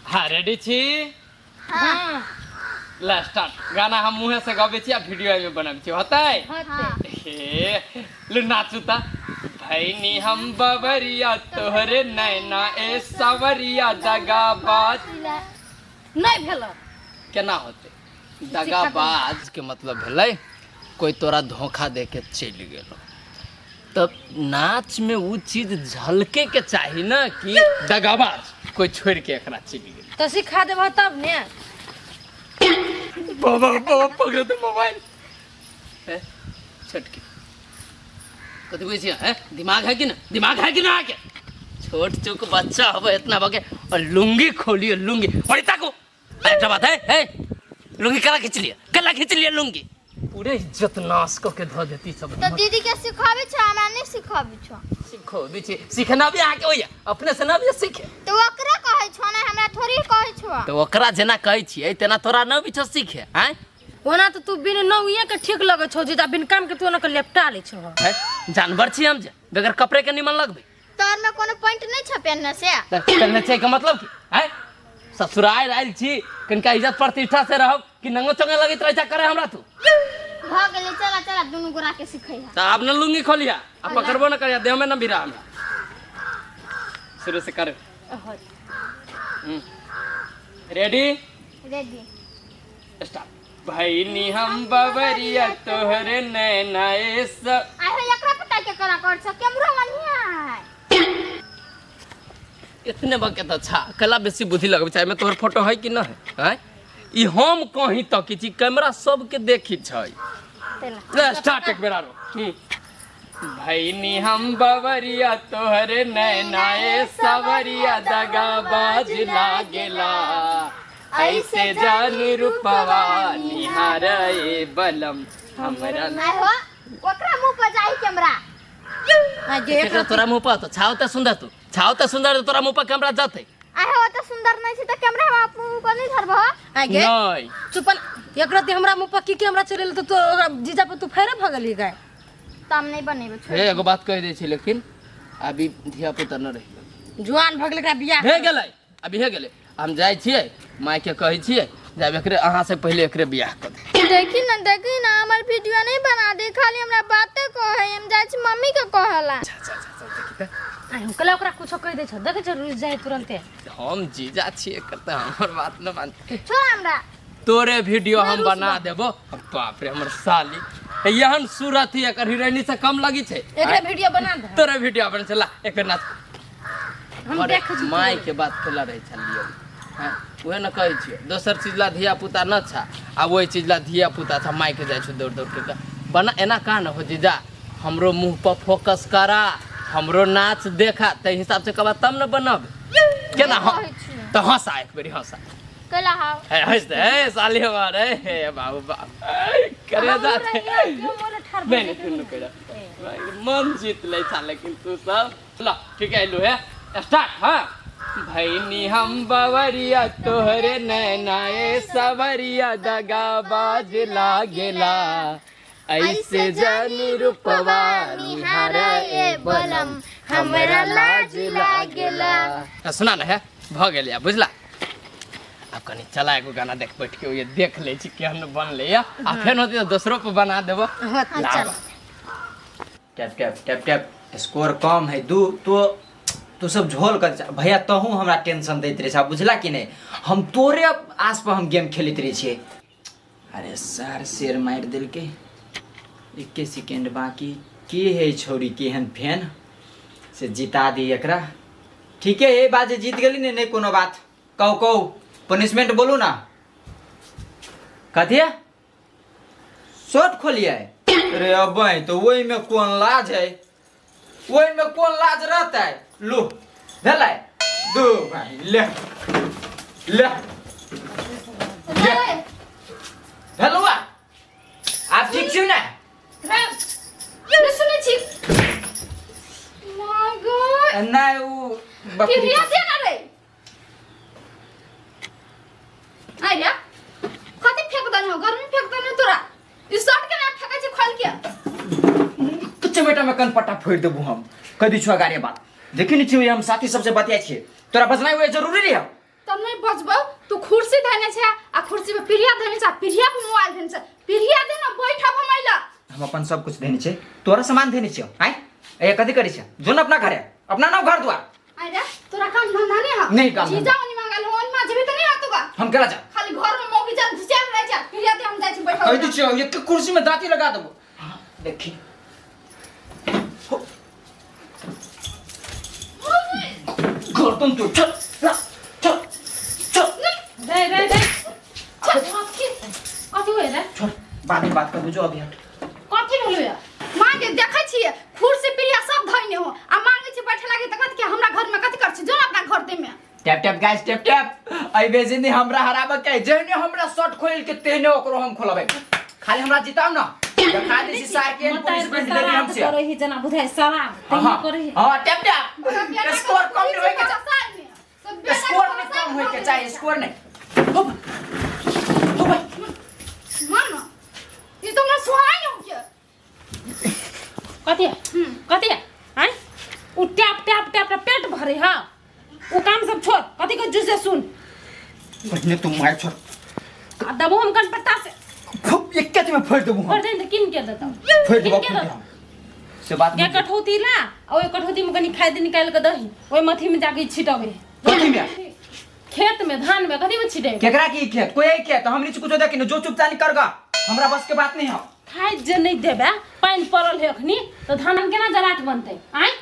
हाँ रेडी छी? हाँ। ला स्टार्ट। गाना हम मुँहे से गबै छी आ वीडियो एहिमे बनाबै छी, होतै? हाँ। हे लू नाचू त। भैनी हम बबरिया तोहरे नैना ए सवरिया दगाबाज। नहीं भेल। केना होतै? दगाबाज के मतलब भेलै कोई तोरा धोखा दे के चलि गेलो, तब नाच में उ चीज झलके के चाही ना कि दगाबाज कोई छोड़ के एकरा चलि गेल। तो सिखा देबह तब ने। बाबा बाबा पकड़ दे मोबाइल। ए छोटकी कथी बुझै छियै? हैं, दिमाग है कि ना? दिमाग है कि ना? के छोट चुक बच्चा होबे इतना बके और लुंगी खोलिए लुंगी बड़ी ताको। एकटा बात है, है लुंगी कला खींच लिया, कला खींच लिया लुंगी, पूरे इज्जत नाश क के धो देती सब। तो दीदी के सिखाबै छौ, हमरा नहीं सिखाबै छौ। सीखो भी छी, सीखना भी आके होइया, अपने से ना भी सीखे। तो ओकरा कहै छौ ना, हमरा थोड़ी कहै छौ। तो ओकरा जेना कहै छियै तेना तोरा न भी छौ सीखे। आँय ओना तो तू बिन नौइए के ठीक लगै छौ जीजा, बिन काम के तू ओना के लेपटा लै छौ। है, जानवर छी हम जे बगैर कपड़े के निमन लगबै? तोर में कोनो पॉइंट नहीं छ पहनने से। पहनने छै के मतलब की? हैं, ससुराल आयल छी, कनिका इज्जत प्रतिष्ठा से रहब कि नंगो चंगे लगैत रहै करे हमरा तू। भ गेलै, चला चला दुनू गोरा के सिखै है। त आब न लुंगी खोलिया आ पकड़बो न करिया, देह में न भिरा हमरा। शुरू से कर। रेडी? रेडी। स्टार्ट। भैनी हम बबरिया तोहरे नैना ए सब। आइ हो एकरा पता के करा कर छ, कैमरा बढ़िया है। इतने बके त अच्छा कला बेसी बुद्धि लगबै छै, एहिमे तोहर फोटो है कि न है? आँय ई हम कहीं तक छी, कैमरा सबके देखी छै। तेला ले स्टार्ट एक बेर आरो। भैनी हम बबरिया तोहरे नैना ए सवरिया दगाबाज लागेला, ऐसे जान रूपवा निहार ए बलम हमरा। आइ हो ओकरा मुंह पर जाई कैमरा। आ गे एकरा तोरा मुंह पर तो छाव त सुंदर, तू छाव त सुंदर, तोरा मुंह पर कैमरा जाते। आइ हो त सुंदर नहीं छै त कैमरा हम अपन मुंह पर नहीं धरबो। आ गे नहीं चुपन, एकरा ते हमरा मुंह पर की कैमरा चलेल त तो ओकरा जीजा पर तू फेरे भ गेली गाय। त हम नहीं बनेबो, छोड़। हे एगो बात कह दे छी, लेकिन अभी धिया पुता न रही, जुआन भ गेल एकरा बियाह हे गेलै, अभी हे गेलै। हम जाइ छियै माय के कहै छियै जाब एकरे अहाँ से पहिले एकरे बियाह कऽ दे। देखी ना, देखी ना, हमर वीडियो नहीं बना दे, खाली हमरा बाते कहे, हम जाइ छी मम्मी के कहेला। अच्छा अच्छा अच्छा देखी त। आइ हम कला ओकरा कुछो कहि दै छ, देखै छ रुस जाइ तुरंते। हम जीजा छियै एकर त हमर बात न मानते। छोड़ हमरा। तोरे वीडियो हम बना देबो। बाप रे हमर साली एहन सूरत ही एकर हीरोइनी से कम लगी छै। एकरे वीडियो बना दे। तोरे वीडियो बना चला एक बेर नाच। हम अरे, देखै छी। माय के बात केला रहै छलियै हैं, उहे ने कहै छियै दोसर चीज ला धिया पुता न छा आ ओहि चीज ला धिया पुता छा, माय के जाइ छौ दौड़ दौड़ के बना एना कहाँ न हो जीजा, हमरो मुंह पर फोकस करा, हमरो नाच देखा, ताहि हिसाब से कहबा तब न बनब केना। नहि कहै छियै। तऽ हँसा एक बेरी हँसा। कैला हाव हे हँस दे हे साली हमार हे बाबू बाप करे जाते। नहीं नहीं सुन कर मन जीत ले छा, लेकिन तू सब ला ठीक है लो है स्टार्ट। हाँ भैनी हम बवरिया तोहरे नैना ए सवरिया दगाबाज लागेला, ऐसे जानी रूपवा निहार ए बलम हमरा लाज लागेला। सुना न है भ गेल या बुझला। आब कनी चला एगो गाना देख बैठ के ये देख ले छी केहन बनले या आ फेर होते तऽ दोसरो पर बना देबो। चल। Tap tap tap tap score कम है दू। तो तू सब झोल कर भैया, तहूँ हमरा टेंशन दैत रहै छ बुझला कि नहि? हम तोरे आस पर हम गेम खेलैत रहै छियै। अरे सर शेर मारि देलकै, एके सेकेंड बाकी। के है छौड़ी केहन फैन से जिता दी एकरा। ठीके है बात जे जीत गेली ने, नहीं कोनो बात। कहू कहू पनिशमेंट बोलू ना। कथी शर्ट खोलिए? अरे अब तो वही में कौन लाज है, वही में कौन लाज रहता है। लो भेलै दू भाई ले ले ले भेलुआ आब ठीक छियौ ने? नहि सुनै छी my God. नहि ओ बकरी फिर से ना रे आइ रे कथी फेंक देने हो? गर्मी फेंक देने तोरा ई शर्ट के ना फेंकै छी खोल के। चमेटा में कनपट्टा फोड़ि देबू हम। कह दै छियौ अगाड़े बात देखी नहि छियौ, हम साथी सबसे बतियाइ छियै, तोरा बजनाइ ओए जरूरी रहे। तऽ नहि बजबौ। तू कुर्सी धने छै आ कुर्सी पे पीढ़िया धने छै आ पीढ़िया पे मोबाइल धने छै। पीढ़िया दे ना बैठब हम अइला। हम अपन सब कुछ देने छियै, तोरा सामान देने छियौ। आँय ए कथी करै छै? जो ने अपना घरे, अपना ना घर द्वार। आइ रे तोरा काम धंधा नहीं है? नहीं काम धंधा। जीजा ओनी मंगल हो ओनी जेबी त नहीं हातो का? हम केला जा खाली घर में मौगी जान घिचाल रहे छै। पीढ़िया दे, हम जाइ छी बैठब। कहि दै छियौ, एक कुर्सी में दाँती लगा देबो। हाँ, देखी गर्दन तोड़। चल ला, चल चल। रे रे रे, कथी कथी होय रे? छोड़, बाद में बात कर, जो अभी हट। कथी भेलो या? मांगे देखै छियै कुर्सी पीढ़िया सब धइने हो आ मांगे छी बैठे लागे त कथी के हमरा घर में कथी कर छी? जो ना अपना घर दे में। Tap tap guys, tap tap. अइ बेजिनी हमरा हराबे के जेहने हमरा शर्ट खोल के तेहने ओकरो हम खोलबै। खाली हमरा जिताउ ना, देखा दै छी सार के पनिशमेंट देबी हमसे। करे ही जना बुझाय शराब तहिना करे ही। हां, टैप टैप। स्कोर कम नहीं होय के चाही, स्कोर नहीं कम होय के चाही, स्कोर नहीं। हो हो भाई। मामा ई तो हमरा सुहाई हो के। कथी है? कथी है? आँय उ टैप टैप टैप टैप पेट भरे। हाँ, उ काम सब छोड़, कथी के जूस सुन। पहिने तू मार छोड़। आ दबो हम कनपट्टा से। फुक, एक के में फोड़ देबू हम। कर दे, किन के देता? फोड़ देबो। किन के देता? से बात या कठौती ला आ ओइ कठौती में कनी खाद निकाल के दही, ओइ मथी में जाके छिटबे। कथी में? खेत में, धान में, कथी में छिटे? केकरा की खेत? कोई है खेत? हमनी से कुछो देखी न जो, चुपचाप करगा, हमरा बस के बात नहीं है। खाद जे नहीं देबे, पानि पड़ल है अखनी तो धान केना जराट बनतै? आँय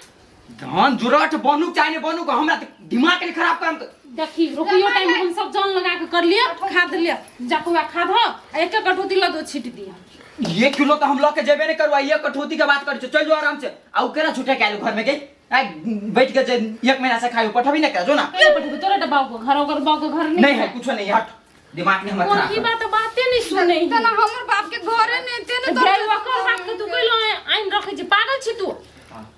धान जुराट बनू चाहे नहीं बनू, हमरा तो दिमाग नहीं खराब करम तो। देखी रोपियो टाइम हम सब जन लगा के कर लिए, खाद ले जाके वएह खाद हो आ एक एक कठौती लऽ दो छीट दिया। एक किलो तो हम लके जेबे नहीं करवा, एक कठौती के बात कर। चल जो आराम से। आउ केना छूटे के आइल घर में गई आ बैठ के जे एक महीना से खाइयो, पठबी नहीं कर जो ना। कैले पठेबे? तोरा डब्बा के घर, ओकर बाप के घर नहीं है, कुछ नहीं। हट, दिमाग नहीं हमर खराब की कर। बात बाते नहीं सुने। तना हमर बाप के घरे नहीं तेने तो ओकर बाप के तू कैलो आइन रखै छी? पागल छी तू?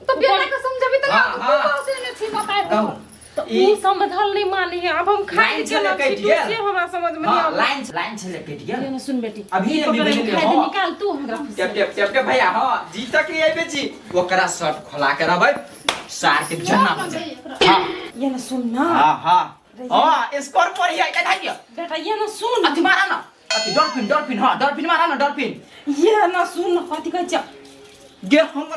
तो बेटा के समझबी त ना। हाँ, तू हाँ। बात ने छी बताए। कहू। तो ऊ समझल नहीं मानी है। अब हम खाइ लाइन के छलै ना कटि छी गेल। से हमरा समझ में नहीं हाँ, आबै। लाइन लाइन छले कटि गेल। ये ना सुन बेटी, अभी ई ने पकड़े मिल खाइ दे हाँ। निकाल तू हमरा। टैप टैप टैप टैप भैया। हाँ, जीत के आइबे छी, ओकरा शर्ट खोला के रहबै, सार के जना हो जाए। हाँ। ये ना सुन ना। हाँ हाँ हाँ, स्कोर पर ही आई दियो। बेटा ये ना सुन। अथी मारा ना, अथी डॉल्फिन, डॉल्फिन। हाँ, डॉल्फिन मारा ना, डॉल्फिन। ये ना सुन, कथी कहै छ? गे हम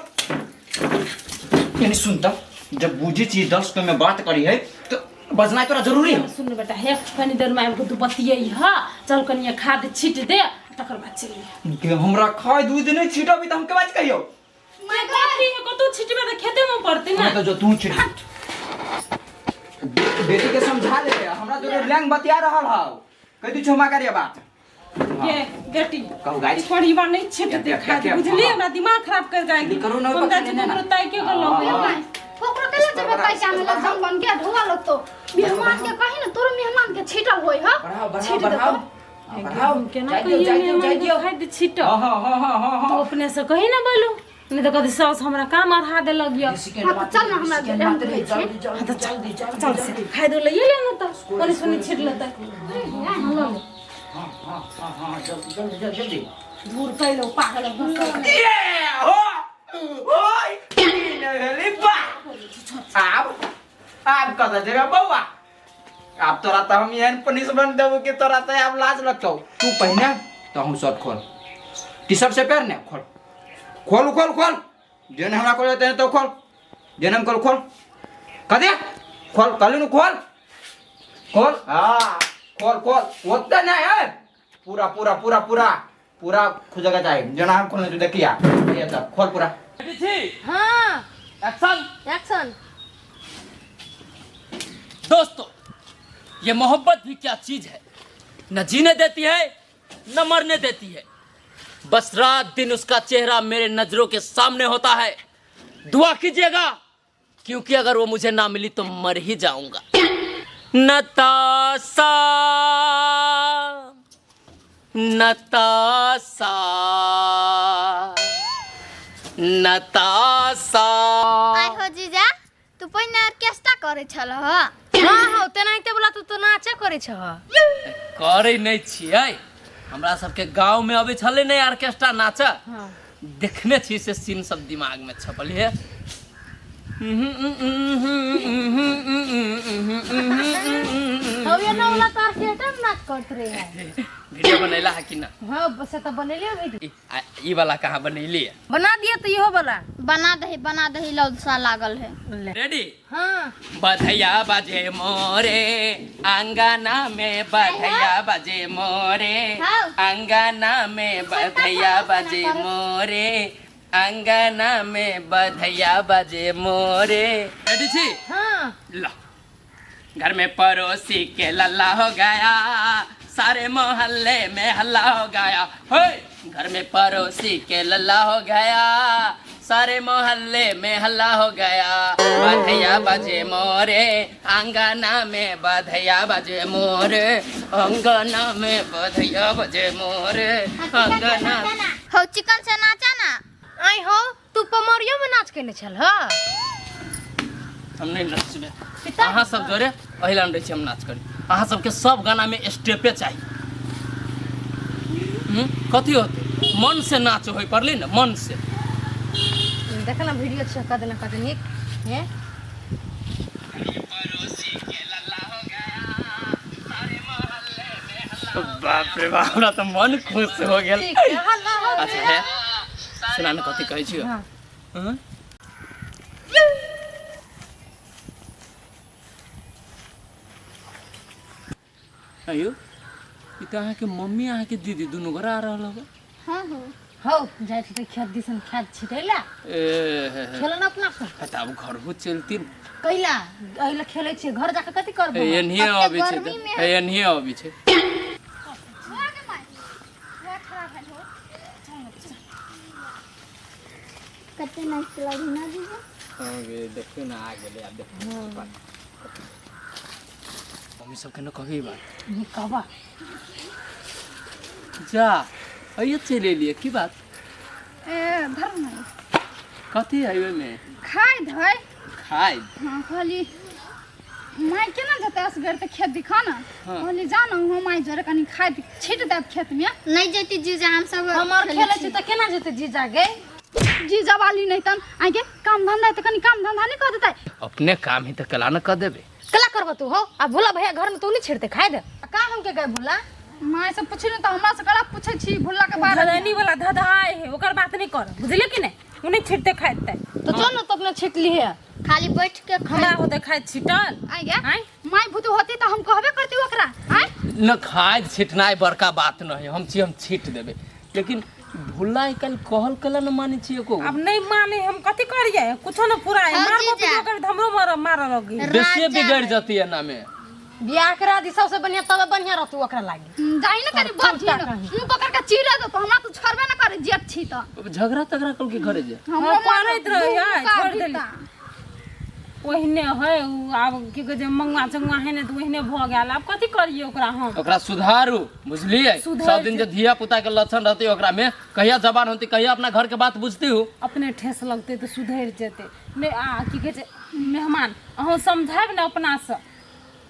यानी सुन त, जब बूझी चीज 10 में बात करी है तो बजना तोरा जरूरी है। सुन बेटा, हे कनी देर में आबि के तू बतियै ह। चल कनिया खाद छीट दे, तकर बाद चलि। गे हमरा खाय दूध नहीं छिटबी त हम के बात कहियो? मैं कथी है, कतौ छिटबे त खेते में पड़तै ना। हाँ तो जो तू छिट, बेटी के समझा ले। हमरा जो लैंग बतिया रहल हौ, कह दी क्षमा करिए बात। ये बेटी। कहू गाइस। ई परिवार नहीं छिट क्या- दे क्या- खाद क्या- बुझली? हाँ। हमरा दिमाग खराब कर के नहीं करू ना, हम पकड़ने ना। ककरो ताई के गेलौ। हाँ। ओकरो केला जेबे ताई के आने लग जम बन के ढोआ लग तो मेहमान के कही ना, तोरो मेहमान के छीटल होय ह। बढ़ाओ बढ़ाओ छीट बढ़ाओ। देतो। हाँ, बढ़ाओ। केना जाय दियौ, कहिए जाय दियौ, जाय मेहमान के दियौ। खाद छिट। हाँ हाँ हाँ हाँ हाँ तो हाँ। अपने से कही ना बोलू, नहीं तो कभी सास हमरा काम अढ़ा देलक यऽ। हाँ तो चल ना, हमरा जल्दी हम कहै छी। हाँ तो चल चल से खाइ दो लइए ले ना त कोनी सुनी छिट लेतै। हाँ, लऽ ले। हाँ हाँ हाँ हाँ, जल्दी जल्दी जल्दी जल्दी। धूर कैलो पागल भसल। ये हो ओय नहली बा। आब आब कत जेबे बौआ? आब तोरा त हम एहन पनिशमेंट देबो कि तोरा त आब लाज लगतौ। तू पहिने तो हम शर्ट खोल, टी शर्ट से पहन ने, खोल खोल खोल खोल। जेने हमरा खोल तेने तो खोल, जेने हम खोल खोल कदे खोल कहलू नु, खोल खोल। हाँ खोल खोल, ओते नहीं है, पूरा पूरा पूरा पूरा पूरा खुजगा चाहिए। जना हम खोलने तू देखिया ये तो खोल पूरा। रेडी छी? हाँ। एक्शन। एक्शन। दोस्तों ये मोहब्बत भी क्या चीज है, न जीने देती है न मरने देती है। बस रात दिन उसका चेहरा मेरे नजरों के सामने होता है। दुआ कीजिएगा क्योंकि अगर वो मुझे ना मिली तो मर ही जाऊंगा। नताशा नताशा नताशा। आइ हो जीजा, तू पहिने ऑर्केस्ट्रा करै छल ह? हाँ हाँ, तेनाहिते बोला, तू तो नाचे करै छह। करै नहि छियै, हमरा सबके गाँव में अबै छलै नहि ऑर्केस्ट्रा नाच। देखने छी से सीन सब दिमाग में छपल है। हम एना वाला तार के हटा नाच करत रहे है। वीडियो बनैला है कि ना? हाँ बस तो बनेलियो वीडियो। ई वाला कहाँ बनैली है? बना दिया तो इहो वाला बना दही, बना दही, लौसा लागल है। रेडी? हाँ। बधैया बाजे मोरे अंगना में, बधैया बाजे मोरे अंगना में, बधैया बाजे मोरे अंगना में, बधैया बाजे मोरे। रेडी छी? हाँ। ला घर में पड़ोसी के लल्ला हो गया, सारे मोहल्ले में हल्ला हो गया। हे घर में पड़ोसी के लल्ला हो गया, सारे मोहल्ले में हल्ला हो गया। बधैया बाजे मोरे अंगना में, बधैया बाजे मोरे अंगना में, बधैया बाजे मोरे अंगना। हो चिकन से नाचा ना। आई हो तू पमरियो में नाच केने छल। हां हम नहीं नाचबे। अहाँ सब जोरे अहिला रहै छी हम नाच करी। अहाँ सबके सब गाना में स्टेपे चाहिए। कथी होते मन से नाच होय पड़ले ना, मन से। देख ना वीडियो अच्छा कर देना कत नीक हैं। बाप रे बाप, हमरा तो मन खुश हो गेल। अच्छा है सुना ना कथी कहै छियो। हां आयो ई त अहाँ के मम्मी अहाँ के दीदी दुनू घर आ रहल हो। हां हो हो जाय छी त खेत दिसन खेत छिटैला। ए खेलन अपना से त अब घर हो चलती कैला अइला खेलै छी, घर जाके कथि करबो? एनहिए अबै छै, एनहिए अबै छै। कते नाच लागी ना जीजा? हां गे देखियो ना आ गेलै। आब देखियो मम्मी सबके न कहबी बात। नहीं कहबा जा अइये चलि एलियै की बात? ए धर ना कथी है ओहिमे? खाय धय खाय। हां कहली माय केना जेतै असगर त खेत दिखा ना। कहली जा ना हम माय जरे कनी खाय छिट देब खेत में। नहीं जेती जीजा, हम सब हमर खेलै छी त केना जेतै जीजा गे? जीजा वाली नहीं तन आगे काम धंधा त कनी काम धंधा नहीं कर देतै। अपने काम ही त कला न कर देबे। कला करबो तू हो आ भोला भैया घर में तू नहीं छिड़ते खाय दे का हमके गए भोला? माय से पूछी न त हमरा से कला पूछै छी भोला के बारे में। धरनी वाला धधाय है ओकर बात नहीं कर, बुझले कि नहीं? उ नहीं छिड़ते खाते तो चल ना तो अपने छिट ली है खाली बैठ के हमरा होते खाय छिटल। आई गे my भूत होती त हम कहबे करती ओकरा। आय न खाय छिटनाय बड़का बात नहीं, हम छी हम छिट देबे, लेकिन भोला आइ काल्हि कहल कला न मानै छी एको। अब नहीं माने हम कथि करिए, कुछो न पूरा है। मारबो पिटबो कर हमरो मार मार लगी बेसी बिगड़ जती है ना में। बियाह करा दी सबसे बढ़िया तब बढ़िया रहतू ओकरा लागी। जाई न करी बजी न मुंह पकड़ के चीरा दो हमरा तू छोड़बे न करे जेठ छी त। झगड़ा तगड़ा कल के घरे जे हमरो मारैत रहे है छोड़ देली ओहिने है। आब की कहै छै मंगवा चंगवा है ने त ओहिने भ गेल। आब कथि करिए ओकरा हम? ओकरा सुधारू बुझलिए। सब दिन जे धिया पुता के लक्षण रहते ओकरा में, कहिया जवान होती कहिया अपना घर के बात बुझती हो। अपने ठेस लगते त सुधर जेते। ने आ की कहै छै मेहमान अहूँ समझायब ने अपना से।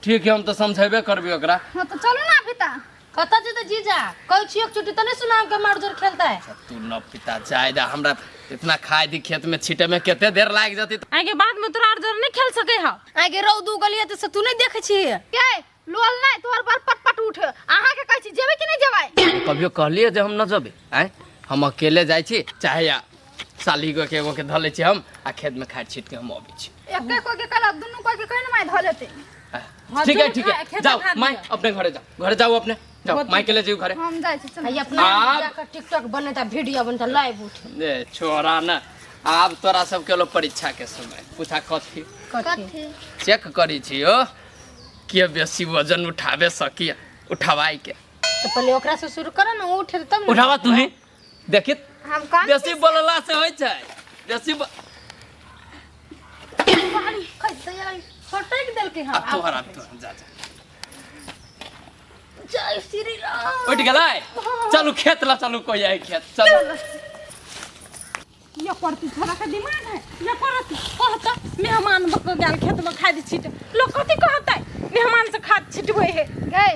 ठीक है हम तो समझेबे करबे ओकरा। हां तो चलू ना पिता। कत जेते जीजा? कहै छी एक चुटी त नहीं सुनाम के मार जोर खेलता है। तू न पिता जाय दा हमरा इतना खाय दी खेत में छिटे में केते देर लाग जती। आगे बाद में तोरा जोर नहीं खेल सके हा। आगे रौद उगलिए त से तू नहीं देखै छी के लोल नहीं तोहर बार पट पट उठ। अहाँ के कहै छी जेबे कि नहीं जेबै? कभियो कहलिए जे हम न जेबे? आय हम अकेले जाय छी चाहे या साली गो के एगो के धले छी हम आ खेत में खाय छिट के हम अबै छी। एके को के कहला दुनू को के कहै न my धले ते। ठीक है ठीक है जाओ my अपने घरे जाओ, घरे जाओ अपने जाओ my के ले जाओ घरे। हम जाय छी चल। अपना जाकर टिकटॉक बनता वीडियो बनता लाइव उठ। ए छोरा ना आब तोरा सब के लो परीक्षा के समय पूछा कथी कथी चेक करी छी ओ के बेसी वजन उठावे सकी उठावाई के। तो पहले ओकरा से शुरू कर ना उठे तब उठावा तू ही देखि हम काम बेसी बोलला से होय छै बेसी पानी खइते फटक देल के। हां अब तोहरा तो जा जा जय श्री राम। उठ गेलै चलू खेत ला चलू कोई आए खेत चलू। ये करती छोरा के दिमाग है ये करती कहता मेहमान बक गेल खेत में खाद छिट लोग कथि कहतै मेहमान से खाद छिटबै है गए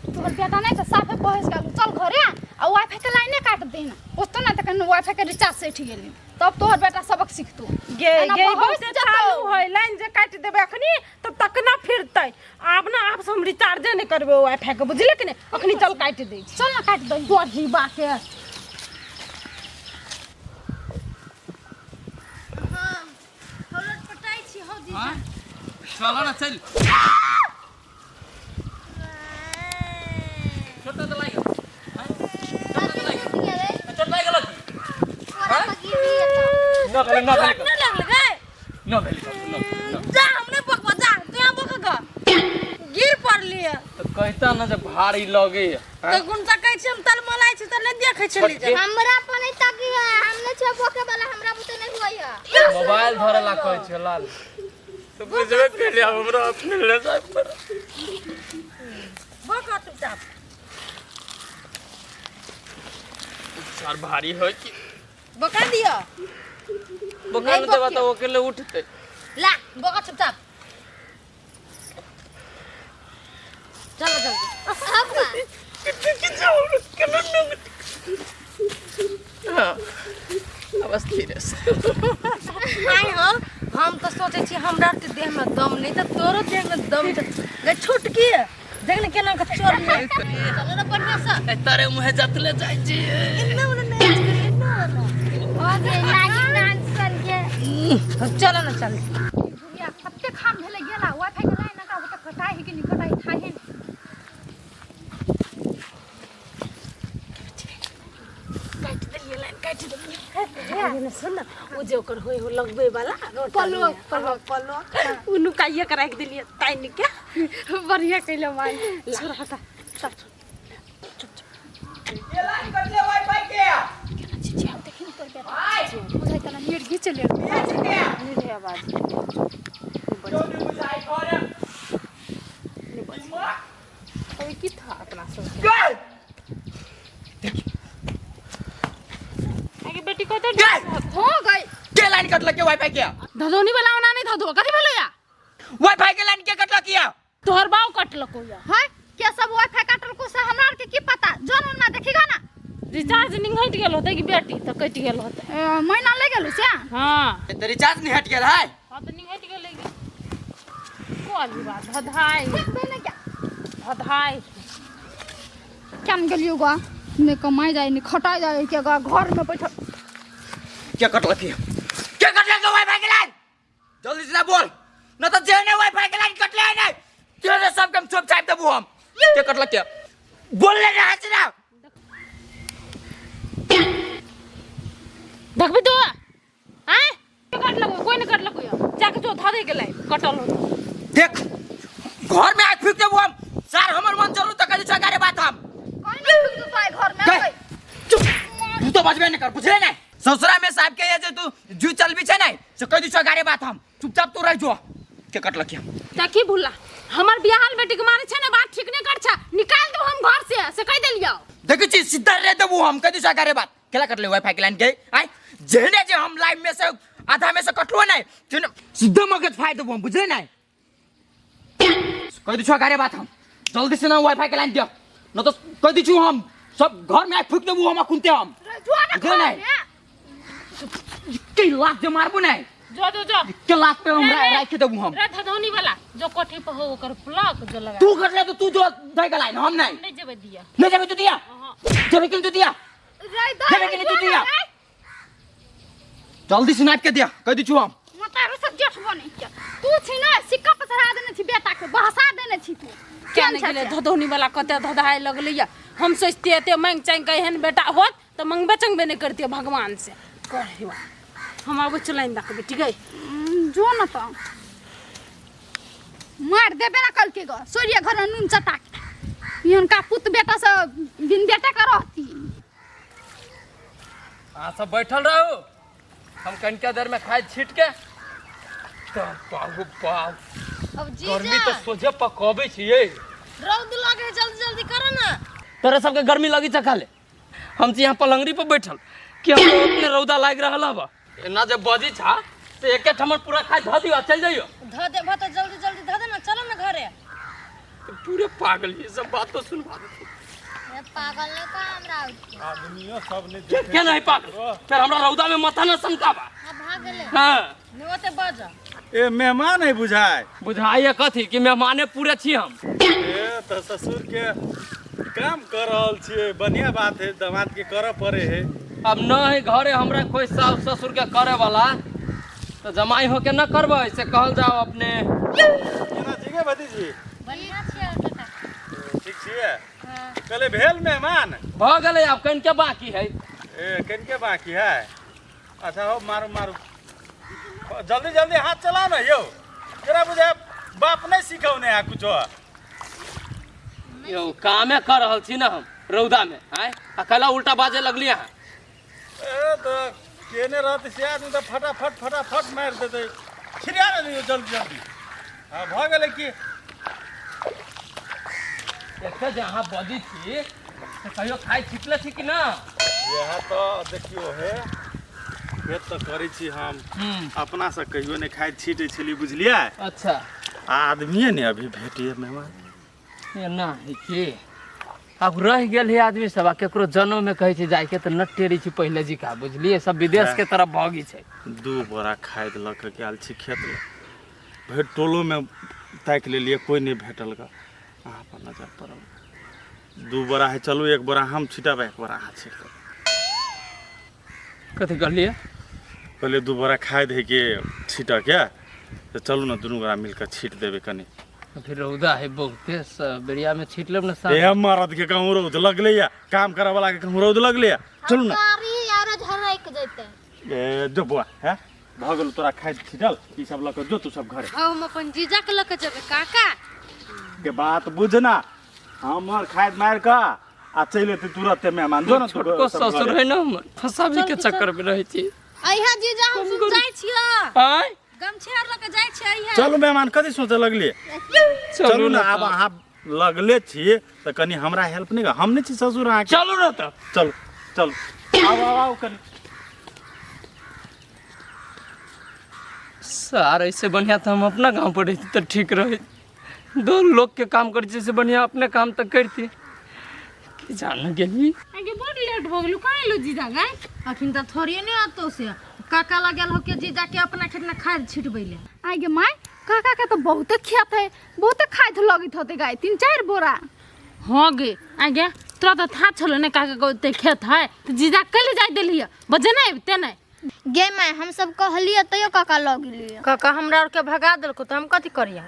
तोहर बेटा नहीं त साफे बहस गेल चल घरे आ वाईफाई के लाइने काट दे ना ओतो ना तखन वाईफाई के रिचार्ज सठि गेलै तब तोहर बेटा सबक सिखतो। गे एना गे बहस बहुते जेतौ। चालू है लाइन जे काटि देबै अखनी तब तक ना फिरतै। आब ना आब से हम रिचार्जे नहि करबै वाईफाई के, बुझले कि नहि? अखनी चल काटि दै छी। चल ना काटि दही। गोढ़ी बाके। चल ना चल। छोटा तो लाग चोट लाग गेल की? न भेलै न भेलै न लागल गए न भेलै न न। जा हमने बकवा जा तू यहाँ बक ग गिर पड़लिए। तो कहता ना जे भारी लगे। तो गुण कहै छी हम तलमलाइ छी त नहि देखै छली जे हमरा पर नहीं ताकी है, हम नहीं छे बोके वाला, हमरा बुते नहीं हुई है। मोबाइल धरे ला कहै छै लाल। तो बुझबे केलिए हमरा अपने ले जाय पर। बक चुपचाप। सर भारी होय की बका दियो बका न देबा त ओकेले उठते। ला बका चुपचाप। चलो जल्दी। हां अब स्थिर से। आइ हो हम तो सोचे छी हमरा के देह में दम नहीं त तोरो देह में दम छ। गे छुटकी देख ने केना के चोर में। चलो ना बढ़िया से। तारे मुहे जतले जाय छी। इतना वाला नाच कर इतना वाला। ओ गे नागिन डांस सन के। चलो ना चल। बुढ़िया कते खाम भेलै गेला वाईफाई के लाइन का ओत कटाई है कि नहीं कटाई थाहे नहीं। काटि देलियै लाइन काटि देलियै। ने सुन ना ओ जे ओकर होय हो लगबै वाला पलक पलक पलक उ नुकाइए के राखि देलियै तानि के। बढ़िया कैले माई। छोड़ हटा चल चल। के लाइन कटले वाईफाई के? केना छी आब देखी तोर बेटा बुझाइ तना नेट घीच ले। नहीं रे आवाज क्यों नहीं बुझाई घरे? अभी की था अपना सब आगे बेटी को तो हो गई। के लाइन कटल के वाईफाई के? धधोनी वाला ओना नहीं धधो कथी भेलो या? वाईफाई के लाइन के कटल किया? तोहर बाव कटलको या। हां के सब वाईफाई काटल को से हमरा आर के की पता? जन ना देखीगा ना। रिचार्ज नहीं हट गेल होतै कि बेटी त कटि गेल होतै। महीना ले गेल से। हां त रिचार्ज नहीं हट गेल है। हां त नहीं हट गेलै कोली बात धधाई भेलै क्या धधाई केन गेलियो गा ने कमाई जाय ने खटाई जाय के गा घर में बैठल। के कटल के? के कटल के वाईफाई के लाइन? जल्दी से बोल न त जेने वाईफाई के लाइन कटले है नहीं तेरे सब के हम चुप चाप देबू हम। के कटल के बोल ले रहा है ना? देखबी तो आय कटलको कोई ने कटलको या जाके जो धधे गेलै कटल होतै। देख घर में आग फेंक देबू हम सर हमर मन जरूर त कहि छगारे बात हम कोई नहीं फेंक दू पाए घर में। चुप तू तो बजबे नहीं कर बुझले नहीं? ससुरा में साहब के ये जे तू जू चलबी छै नहीं से कहि दी छगारे बात हम चुपचाप तू रह जो। के कटल के? देखी भुला हमर बियाहल बेटी के मारे छै ना बात ठीक नहीं कर छा निकाल दो हम घर से से कह देलियो। देखै छी सीधा रे देबू हम कहि दी छगारे बात। केला कटले वाईफाई के लाइन के? आय जेहने जे हम लाइव में से आधा में से कटलो नहीं तेने सीधा मगज फाड़ देबू हम बुझले नहीं? कहि दी छगारे बात हम जल्दी से ना वाईफाई के लाइन दियो न तो कहि दी छु हम सब घर में आग फूक देबू हम अखुनते हम बुझले नहीं? के लात जे मारबू नहीं जो जो जो के लात पे हम राखि देबू हम। रे धधौनी वाला जो कोठी पर हो ओकर प्लग जो लगा तू कटले तो तू जो दे के लाइन हम नहीं नहीं जेबै दिया। नहीं जेबै तू दिया जेबै कि तू दिया रे जेबै कि तू दिया जल्दी से नाप के दिया कहि दी छु हम। मतारो सब जेठ बने के तू छी ना सिक्का पर चढ़ा देने छी बेटा के बहसा देने छी तू क्या नहीं गेलै धधौनी वाला कते धधाए लगलै या। हम सोचते एते मांग चांग के एहन बेटा होत त मंगबे चंगबे नहीं करते भगवान से। कहिवा हम आबो चलाइन दक बेटी गई जो न त मार देबे ना कल के ग सोरिया घर में नून चटा के इहन का पुत बेटा से बिन बेटा के रहती। अहाँ सब बैठल रहू हम कनिका देर में खाए छीट के बाबू बाप अब जी गर्मी तो सोझे पकबै छियै। रौद लगे जल्दी जल्दी करो ना। तोरा सबके गर्मी लगी छ खाले हम छी यहाँ पलंगरी पर बैठल कि हम उतने रौदा लागि रहल हब। एना जे बजी छा से एके ठमर पूरा खाए ध दियो चल जाइयो। ध दे भत जल्दी जल्दी ध दे ना चलो ना घरे। पूरे पागल ये सब बात तो सुनवा दे। ए पागल ने का हमरा आदमियो सब ने के के नहीं पागल फिर हमरा रौदा में माथा न सनकाबा। हां भाग गेलै। हां नहीं ओते बज। ए मेहमान है बुझाए। बुझाइए कथी कि मेहमाने पूरे छी हम। ए त ससुर के काम कर रहल छियै, बढ़िया बात है, दामाद के करऽ पड़े है। अब न है घरे हमरा कोई सास ससुर के करे वाला तो जमाई होके न करबै से कहल जाओ अपने। केना ठीक है भतीजी? बढ़िया छियै काका। ठीक छियै? हां। कहले भेल मेहमान? भ गेलै, आब कनिके बाकी है। ए कनिके बाकी है। अच्छा हो मारू मारू जल्दी जल्दी हाथ चलाओ ना यौ। तोरा बुझाय बाप नहीं सिखौने है कुछो। यौ कामे कर रहल छी ना हम रौदा में आय आ कहला उल्टा बाजे लगली अहाँ। ए तो केने रहते से आदमी तो फटाफट फटाफट मार देते। छिड़िया ने दियौ जल्दी जल्दी। हां भ गेलै की? एते जे अहाँ बजै छी से कहियो खाइ छिटले छी कि ना? यह तो देखियो हे खेत तो करै छी हम अपना से कहियो नहीं खाइ छीटै छली बुझलियै। अच्छा आदमीए ने अभी भेटिए मेहमान एना है कि अब रह गेल है आदमी सब आ केकरो जनो में कहै छै जाइके तऽ न टेरै छी पहिले जी का बुझलियै, सब विदेश के तरफ भागी छै। दू बोरा खाद लऽ के गेल छी खेत लऽ, भरि टोलो में ताकि लेलियै कोई नहीं भेटल ग। अहाँ पर नजर पड़ल। दू बोरा है, चलू एक बोरा हम छिटब एक बोरा अहाँ छिट देब। कथी कहलियै? कहलियै दू बोरा खाद है के छिटऽ के तऽ चलू ने दुनू गोरा मिलके छीट देबै कनि। फिर रौदा है बहुते, बेरिया में छीट लेब ना साँझ। ए मरद के कहूँ रौद लगले या काम करे वाला के कहूँ रौद लगले या। चलू ना। कारी यार झरक जैते। ए जो बुआ है भ गेल तोरा खाद छिटल ई सब लऽ के जो तू सब घरे। हम अपन जीजा के लऽ के जेबै काका के बात बुझना, हमर खाद मार के आ चलि एतै तुरते मेहमान। जो ना छोटको ससुर है ना हमर, फसाबी के चक्कर में रहै छी। अइहा जीजा हम सुन जाइ छियै। आय गमछी आर लऽ के जाइ छियै अइहा। चलू मेहमान कथी सोचऽ लगलियै? चलू ना आब अहाँ लगले छी तऽ कनि हमरा हेल्प नहि हम नहि छी ससुर अहाँके। चलू ना तऽ। चलू चलू आउ आउ आउ कनि। सर ऐसे बढ़िया तऽ हम अपना गाँव पर रहिती तऽ ठीक रहे। दो लोग के काम करै छियै से बढ़िया अपने काम तऽ करती। की जान गेली आगे बड़ लेट भऽ गेलौ, कहाँ एलौ जीजा गै? अखन तऽ थोड़िए नहि अतौ से काका लगल हो के जीजा के अपना खेत में खाद छिटबै ले। आगे my काका के तो बहुते खेत है, बहुते खाद लगैत होते गाय 3-4 बोरा। हाँ गे आगे तोरा तऽ था छलो ने काका के ओते खेत है तऽ जीजा कल जाय देलियै बजे नहि अबिते नहि। गे my हम सब कहलियै तैयो काका लऽ गेलियै। काका हमरा आर के भगा देलको तऽ हम कथी करियै?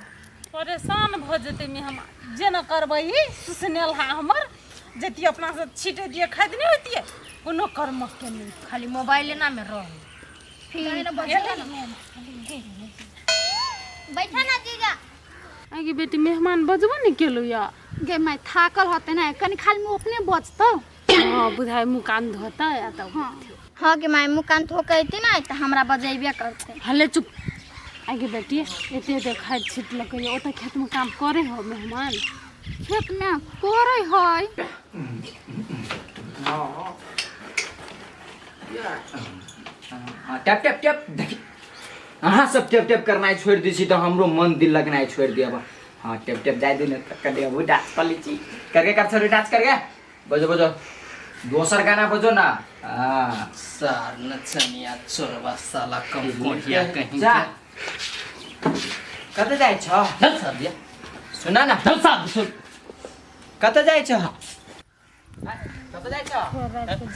परेशान भऽ जेतै मेहमान जे न करबै सुसनेल हा हमर जतियै अपना से छिटैतियै खाइत नहि होइतियै कोनो कर्म के नहि, खाली मोबाइल ना में रह। बैठा ना जीजा। आगे बेटी मेहमान बजबो नहि केलौ या? गे my थाकल होते ना कनि खाली मुँह अपने बचतौ। हाँ बुझाइ मुँह कान धोतै आ तब। हाँ हाँ गे my मुँह कान धो के अयती ना तऽ हमरा बजेबे करतै। हले चुप। आगे बेटी एते एते खाद छिटलकै ओतऽ खेत में काम करे हो मेहमान? खेत में करे है। टैप टैप टैप देखी अहाँ सब टैप टैप करनाइ छोड़ि दै छी तऽ हमरो मन दिल लगनाइ छोड़ि दिअ। हाँ टैप टैप जाय दे ने कनि हमहूँ डांस कर लै छी। करके कर छोड़ू डांस करके बजो बजो दोसर गाना बजो ना। हाँ सार नचनिया चोरवा साला कम कोढ़िया कहीं जा कतऽ जाइ छह? चल सार दिया सुना ना। चल सार सुन कतऽ जाइ छह? कतऽ जाइ छह?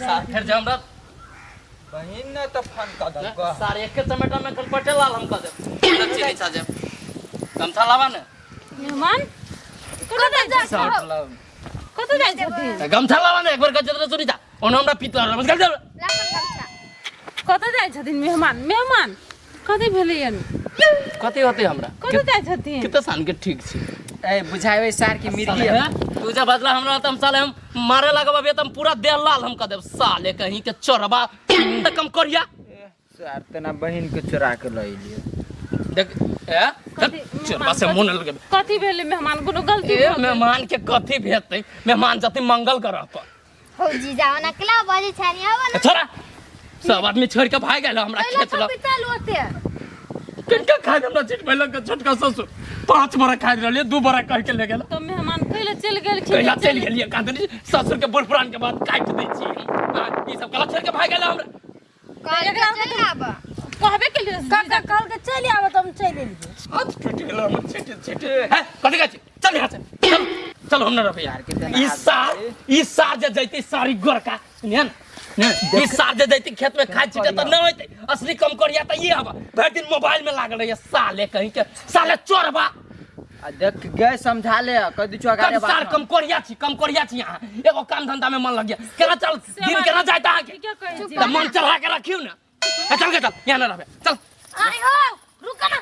सार फेर जे हमरा बहिन ने तऽ फोन कऽ देलको। सार एके चमेटा में कन पटेलाल हम कऽ देब। नची नहीं छा गमछा लावा ने मेहमान कतऽ जाइ छह? कतऽ जाइ छथिन? गमछा लावा ने एक बार गजरा सुनी जा ओना हमरा पीत रहल बस गल। कतऽ जाइ छथिन मेहमान? मेहमान कथी भेलै? कथी होतै हमरा? कतऽ जाइ छथिन? कते सान के ठीक छी। ए बुझाइबै सार की मिर्गी है तू जे बजला हमरा त हम साले हम मारे लगब अभी त हम पूरा देह लाल हम क देब साले कहीं के चोरबा त कम करिया। सार तना बहिन के चोरा के ल एलियो। देख ए चोरबा से मुन लगे। कथी भेलै मेहमान? कोनो गलती ए मेहमान के कथी भेतै? मेहमान जति मंगल ग्रह पर। हो जीजा ओना केला बजै छनि आब ना। छोड़ा सब आदमी छोड़ के भाग गेल हमरा खेत ल। बिताल ओते। किनका खाद हमरा छिटबैलक छोटका ससुर 5 बोरा खाद रहलियै 2 बोरा कह के ले गेल। तऽ मेहमान कैले चलि गेलखिन? कहिया चलि गेलियै कादरी ससुर के बूढ़ पुरान के बात काटि दै छियै हम। ई सब कला छोड़ि के भागि गेल हमरा। कहलकै चलि आबऽ। कहबे केलियै काका कहलकै चलि आबऽ तऽ हम चलि एलियै। हाथ टूटि गेल हमर छिट छिट। हैं कथी कहै छी? चल यहाँ से चल चल, हम न रहबै यार के ई सार, ई सार जे जैतै सारी गोरका सुनिए ने ने, ई सार जे जैतै खेत में खाइ छिटे तऽ न होइतै। असली कम करिया तऽ ई हवा भरि दिन मोबाइल में लागल रहैया साले कहीं के साले चोरबा। आ देख गए समझा ले कह दी छो अगाड़े कम सार कम कोरिया छी, कम कोरिया छी। अहाँ एगो काम धंधा में मन लग गया केना चल दिन केना जाइत अहाँके? ठीके कहै छी। तऽ मन चढ़ा के रखियौ ने। ए, चल गे चल, यहाँ न रहबै चल। आइ हो रुक ना,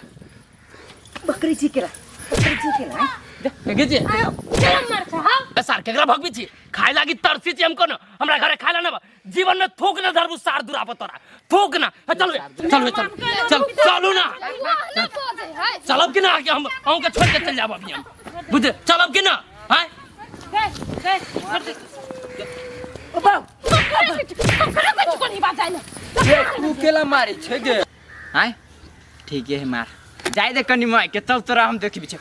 बकरी छी केला, बकरी छी केला। गे जी चल मार छ। हां ए सार केकरा भगबी छी? खाय लागी तरसी छी हम कोनो हमरा घरे खाय ला ना बा। जीवन में थूक न धरबू सार दुरा पर तोरा थूक ना। ए, चल गे चल गे, चल चल चलू ना। ना बजै है। चलब कि ना? आगे हम अहूँ के छोड़ के चल जाब अभी हम बुझे। चलब कि ना? हैं गए गए छोड़ दे। ककरो बात जाय तू केला मारे छे गे? आय ठीक है मार जाय दे कनी माय के तब तोरा हम देखबी छे।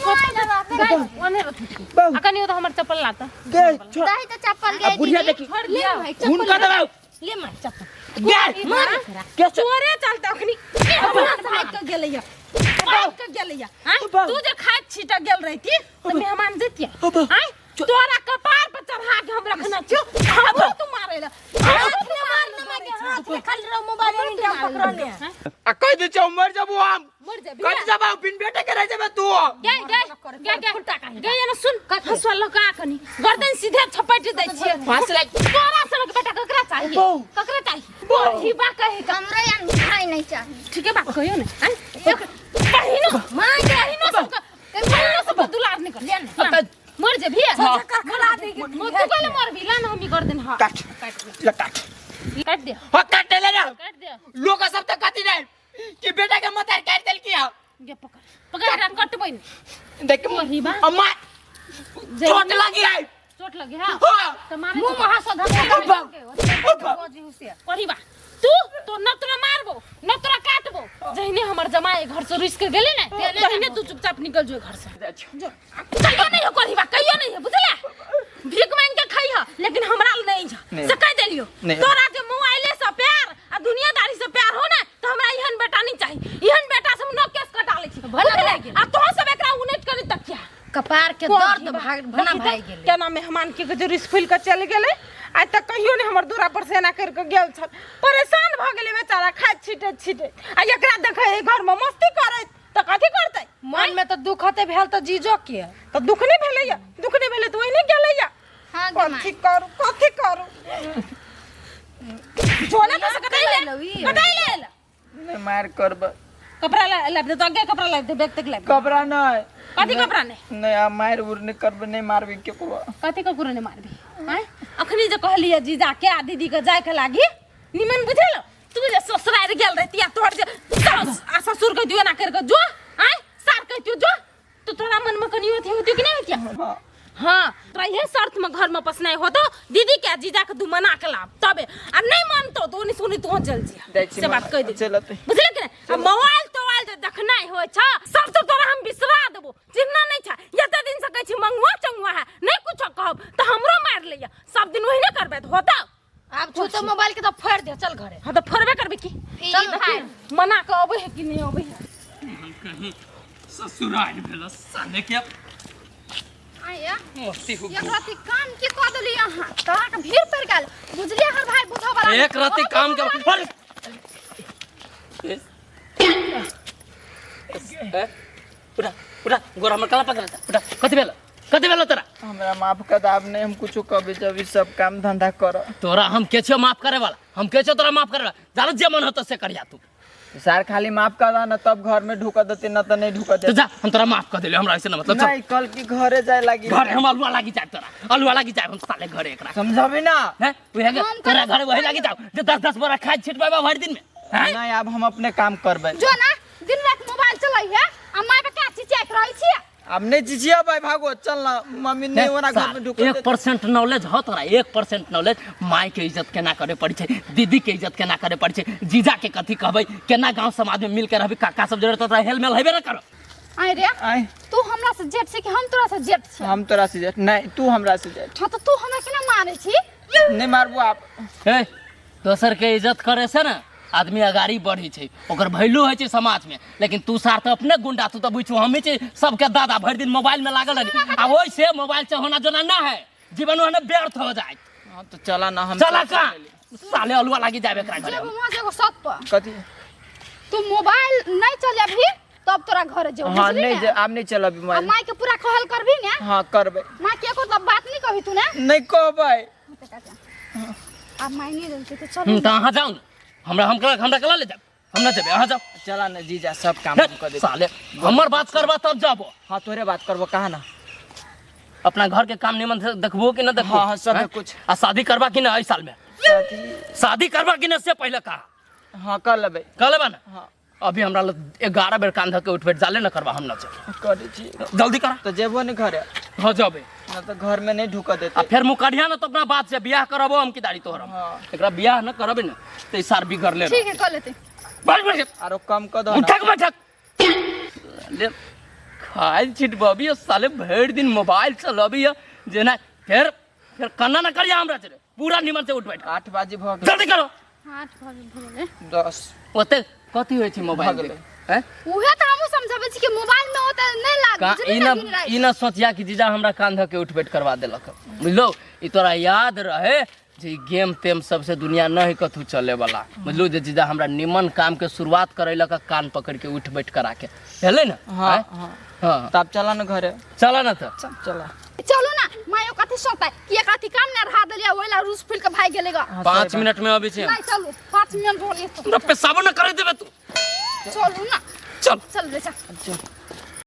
ओने रखी आ कनी ओ तो हमर चप्पल लाता। गे छोड़ दही तऽ चप्पल गे। बुढ़िया देखी। छोड़ दिया। हुनका दबाओ। ले मार चप्पल। गे मार एकरा। के चोरे चलते अखनी भाग के गेलैया, भाग के गेलैया। आँय, तू जे खाइत छीटक गेल रहिती तऽ मेहमान जैतियै। आँय, तोरा कपार पर चढ़ा के हम रखने छियौ। हमरो तू मारै ला, हाथ में मार न मागे, हाथ में खाली रहो मोबाइल एनी टाइम पकड़ने। आ कह दे छो मर जबू हम। मर जेबी। कट जबा बिन बेटे के रह जेबे तू। गे गे गे गे गे ना सुन, हंसुआ लऽ कऽ आ कनी गर्दन सीधे छपटि दै छियै। फांस लाग तोरा सनक बेटा ककरा चाहिए? ककरा चाहिए? बहिबा कहे का हमरो यहाँ भाई नहीं चाहिए। ठीके बात कहियो ने। आँय, बहिनो मार बहिनो सबके, बहिनो सबके दुलार नहीं कर। ले ना मर जेबी। खड़ा दे के तू पहिले मरबी ला ना हम गर्दन। हां काट ल काट काट दे। हो काट ले ना। काट दे। लोग सब त कथी नहीं कि बेटा के मतार काट देल की। गे पकड़ पकड़ एकरा कटबै ने। देख बहिबा अम्मा चोट लगी है। चोट लगे। हां हां त मारे मुंह में हंसो धक्का के के परिबा तू तो न तोरा मारबो न तोरा काटबो। जहिने हमर जमाई घर से रुस के गेले ने तहिने तू चुपचाप निकल जो घर से। कहियो नहीं हो करिबा, कहियो नहीं हो बुझला। भीख मांग के खाई ह लेकिन हमरा ल नहीं छ से कह देलियो। नहीं। तोरा जे मोबाइले से प्यार आ दुनियादारी से प्यार हो ना तो हमरा एहन बेटा नहीं चाहिए। एहन बेटा से हम न केस कटा लै छी बुझले। आ तो सब एकरा उनेट करी तकिया कपार के दर्द भाग भना भाग गेलै। केना मेहमान के जे रिस फूल के चलि गेलै। आइ तक कहियो नहि हमर दूरा पर से एना करि के गेल छल। परेशान भऽ गेलै बेचारा खाइत छिटैत छिटैत। आ एकरा देखै घर में मस्ती करैत तऽ कथी करतै? मन में तऽ दुख होते भेल तऽ जीजो के तऽ दुख नहि भेलैया? दुख नहि भेलै तऽ ओहिने गेलैया। हाँ गे माय। कथी करू कथी करू? झोला तऽ कटाइ ले, कटाइ ले। नहीं मार करब। कपड़ा लाबि दे तो आगे कपड़ा लाबि दे, बैग तक लाबि दे। कपड़ा नहीं। कथी कपड़ा नहीं? नहीं आ मार उर नहीं करब, नहीं मारबी केकरो। कथी ककरो नहीं मारबी? आँय अखनी जे कहलियै जीजा के आ दीदी के जाय के लागी निमन बुझल। तू जे ससुरारि गेल रहती आ तोहर जे सास आ ससुर कहितियो एना करि के जो, आँय सार कहितियो जो, तो तोरा मन में कनियो अथी होतियो कि नहीं होतिया? हाँ तोरा इहे शर्त में घर में पसनाइ होतो दीदी के आ जीजा के तू मना के लाब तबे, आ नहीं मानतो तो ओनी सुनी तू चल जिया। जाइ छी से बात कहि दे। चलते। बुझले कि नहीं? आ मोबाइल तोबाइल जे देखनाइ होइ छ सब तो तोरा हम बिसरा देबो। चिन्हना नहीं छ एते दिन से कहै छी मंगुआ चंगुआ है नहीं कुछो कहब तऽ हमरो मारि लैया। सब दिन ओहिने करबै तऽ होतौ। आब छू तो मोबाइल के तो फोड़ दे, चल घरे। हाँ तो फोड़बे करबे की। चल भाई। मना के अबै है कि नहीं अबै है? हम कहीं ससुराल भेल साले के आया मस्ती हो एक राति काम की कऽ देली अहाँ तोरा के भीड़ पड़ि गेल बुझलियै हर भाई बुझऽ वाला। एक राति काम के अरे ए, उठा उठा गोरा हमर कला पकड़ उठा। कथी भेल कथी भेल तोरा? हमरा माफ कर दे, आब नहीं हम कुछो कहबे जब ई सब काम धंधा कर। तोरा हम के छियो माफ करे वाला? हम के छियो तोरा माफ करे वाला? जानो जे मन होतो से करिया तू। सार खाली माफ कर दा ना तब घर में ढुका देते ना तो नहीं ढुका तो देते। जा हम तोरा माफ कर देलियो, हमरा ऐसे ना मतलब। चल। नहीं कल की घरे जाए लागी। घरे हम अलुआ लागी जाए तोरा, अलुआ लागी जाए हम साले घरे एकरा। समझबी ना? हैं उहे के तोरा घरे वही लागी जाओ जे 10-10 बोरा खाद छिटबाबा भरि दिन में। हैं नहीं अब हम अपने काम करबे। जो ना दिन रात मोबाइल चलै है आ माय पे का चिचियाइत रहै छियै। अब नहीं चिचिया भाई भागो चल ना मम्मी नहीं ओना घर में ढुक 1% नॉलेज हो तोरा, 1% नॉलेज। माय के इज्जत केना करे पड़ै छै, दीदी के इज्जत केना करे पड़ै छै, जीजा के कथी कहबै, केना गांव समाज में मिल के रहबै, काका सब जरे तोरा हेल मेल हेबे ना करो। आय रे आय तू हमरा से जेठ छै कि हम तोरा से जेठ छी? हम तोरा से जेठ नहीं, तू हमरा से जेठ। हाँ तो तू हमरा केना मारे छी? नहीं मारबो आप। ए दोसर के इज्जत करे से ना आदमी अगाड़ी बढ़ी छै, ओकर वैल्यू होइ छै समाज में। लेकिन तू सार तऽ अपने गुंडा, तू तऽ बुझू हमी छै सबके दादा, भरि दिन मोबाइल में लागल रही आ ओहि से मोबाइल से होना जोना ना है, जीवन ओहने व्यर्थ हो जाए। हाँ तो चला ना हम। चला का साले अलुआ लागी जाबे एकरा घरे। जेबो वहाँ जेबो सत पर। कथी? तू मोबाइल नहीं चले अभी तब तोरा घर जेबो। हाँ बुझली नहीं ने? आब नहीं चल अभी आ मोबाइल। माय के पूरा कहल करबी ने? हाँ करबै। माय के एको तो बात नहीं कहबी तू ने? नहीं कहबै। आब माय नहीं देलकै तऽ चल। तऽ अहाँ जाउ ने, हमरा हम हमरा कला ले जाब, हम ना जेबै, अहाँ जाउ। चला ना जीजा सब काम हम कर देब। साले हमर बात करबा तब जाबो। हाँ तोरे बात करबो कहा ना। अपना घर के काम निमन से देखबो कि ना देखबो? हाँ, हाँ, सब हैं? कुछ। आ शादी करबा कि ना एहि साल में? शादी शादी करबा कि ना से पहले कहा। हाँ कर लेबै। कर लेबा ना? हाँ। अभी हमरा लग 11 बेर कान धऽ के उठबे जाले ना करबा, हम ना चल। करै छी। जल्दी करा। तो जेबो नहीं घरे। हाँ जेबै। ना तो घर में नहीं ढुक देते। आ फेर मुँह कढ़िया ना तो अपना बात से बियाह करबो हम की दाढ़ी तोहर। हाँ। एकरा बियाह ना करबे ना तो ई सार बिगड़ ले। ठीक है कर लेते। बैठ बैठ। आरो कम कर दो ना। उठक बैठक। ले खाइल छिटबी साले भरि दिन मोबाइल चलबी जेना फेर फेर कन्ना ना करिया हमरा चले पूरा निमन से उठ बैठ। 8 बजे भ गेल। जल्दी करो। 8 बजे भ गेलै। 10 ओते कथी होइ छै मोबाइल भऽ गेलै। हैं? उहे तऽ हमहूँ समझाबै छी कि मोबाइल में ओते नहि लाग, का बुझली ई ना ना दिन राति। ई ना सोचिया कि जीजा हमरा कान धऽ के उठ बैठ करवा देलक, बुझलो? ई तोरा याद रहे जे ई गेम तेम सबसे दुनिया नहीं कथू चले वाला, बुझलू? जे जीजा हमरा निमन काम के शुरुआत करेलक कान पकड़ के उठ बैठ करा के, हेलै ना? हाँ, हैं? हाँ। हाँ। तब चला ना घरे। चला ना तऽ। चला। चलू ना मायो कथी सोचतै कि एक अथी काम ना रहा देलियै ओहि ला रूस फूल के भागि गेलै ग। 5 मिनट में अबै छी हम। नहीं चलू 5 मिनट हो गेलै। हमरा पेशाबो ना करे देबे तू।